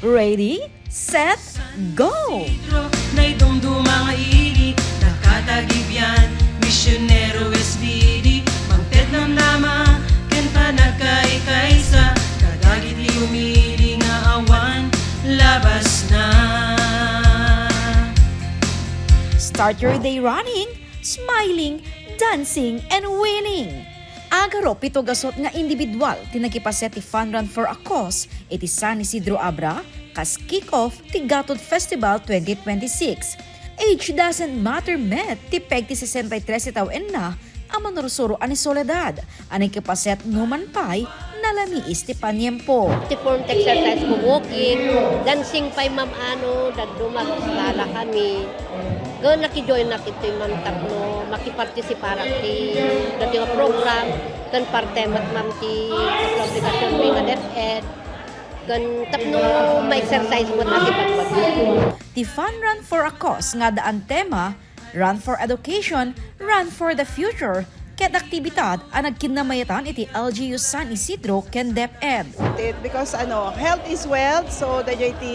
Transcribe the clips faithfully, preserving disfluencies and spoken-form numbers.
Ready, set, go! Naidumduma nga ili, nakatagibyan, misyonero S B D, pagtednamnama, ken panagkaykaysa, kadagiti umili nga awan labasna. Start your day running, smiling, dancing, and winning! Agaro pito gasut nga individual ti nakipaset ti Fun Run for a Cause iti San Isidro Abra kas kick-off ti Gatod Festival twenty twenty-six. Age doesn't matter met ti peg ti sesenta y tres ti tawenna a manursuro a ni Soledad a nakipaset numan pay nalamiis ti paniempo. Ti form ti exercise ko, walking, dancing pay, ma'am, ano, dadduma, gala kami. Ken nakijoin na kitoy, ma'am, tapno makipartisiparak ti dati nga program, ken parte met, ma'am, ti obligasion mi nga DepEd, ken tapno ma-exercise met a ti pagpag- Ti Fun Run for a Cause nga addaan tema, Run for Education, Run for the Future, ket aktibidad a nagkinnamayatan iti L G U San Isidro ken DepEd. It, because ano, health is wealth, so dayjay ti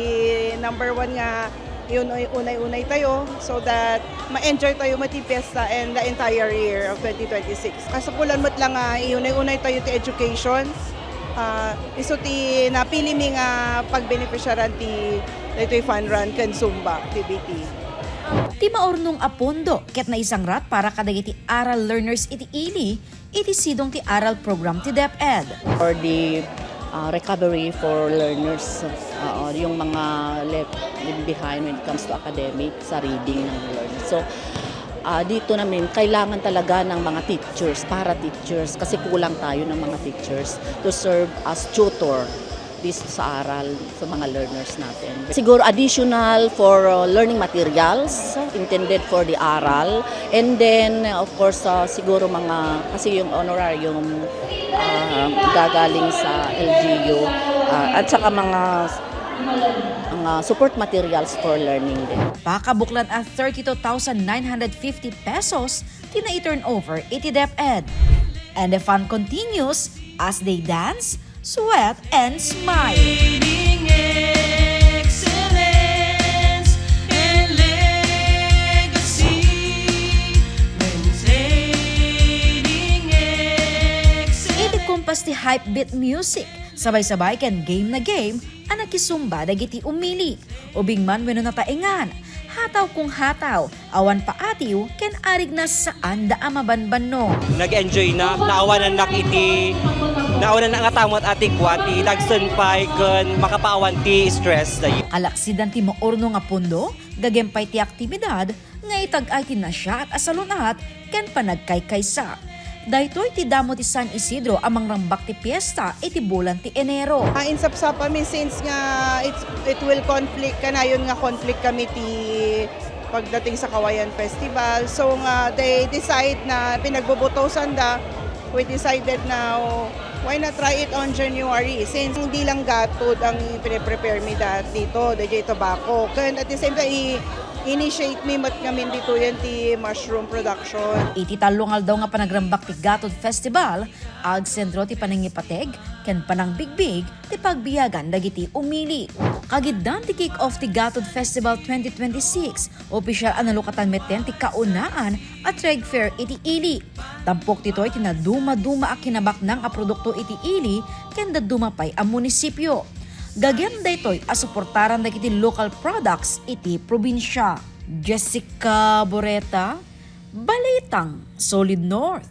number one nga iun-, unay-unay tayo so that ma-enjoy tayo met ti fiesta and the entire year of twenty twenty-six. Kasapulan met lang nga iunay-unay tayo ti education. Ah, isu ti napili mi nga pagbeneficiaran ti daytoy fun run ken Zumba activity. Ti maurnong a pondo ket naisangrat para kadagiti aral learners iti ili iti sidong ti aral program ti DepEd. For the uh, recovery for learners, uh, yung mga left behind when it comes to academic, sa reading ng learners. So, uh, dito namin, kailangan talaga ng mga teachers, para teachers, kasi kulang tayo ng mga teachers to serve as tutor dito sa aral sa mga learners natin. Siguro additional for uh, learning materials intended for the aral. And then, of course, uh, siguro mga, kasi yung honorarium uh, gagaling sa L G U uh, at saka mga mga support materials for learning din. Pakabuklan a thirty-two thousand nine hundred fifty pesos ti nai-turnover iti DepEd. And the fun continues as they dance, sweat, and smile. Iti kumpas ti hype beat music, sabay-sabay ken game na game a nakisumba dagiti umili. Ubing man wenno nataengan, hataw kung hataw, awan paatiw ken arigna saanda a mabanbanno. Nag-enjoy na, naawanannak iti, naawanannak nga tamot a ti kua ti dagsen pay ken makapawan ti stress da. Kalaksidan ti maurno nga pondo, gagem pay ti aktibidad nga itag-ay ti nasiaat a salun-at ken panagkaykaysa. Daytoy ti damo ti San Isidro a mangrambak ti piesta iti bulan ti Enero. Ah, insapsap kami since nga it's, it will conflict, kanayon nga conflict kami ti pagdating sa Kawayan Festival. So nga they decide na pinagbubutusan da, we decided na why not try it on January since hindi lang gatod ang ipine-prepare mi da dito, D J Tobacco. And at the same time, i- Initiate mi met ngamin ditoyen ti mushroom production. Iti tallo nga aldaw nga panagrambak ti Gatod Festival, agsentro ti panangipateg ken panangbigbig ti pagbiagan dagiti umili. Kagiddan ti kick-off ti Gatod Festival twenty twenty-six, opisyal a nalukatan metten ti kaunaan a trade fair iti ili. Tampok ditoy ti nadumaduma a kinabaknang a produkto iti ili ken dadduma pay a munisipio. Gagem daytoy a suportaran dagiti local products iti probinsia. Jessica Boreta, Balitang Solid North.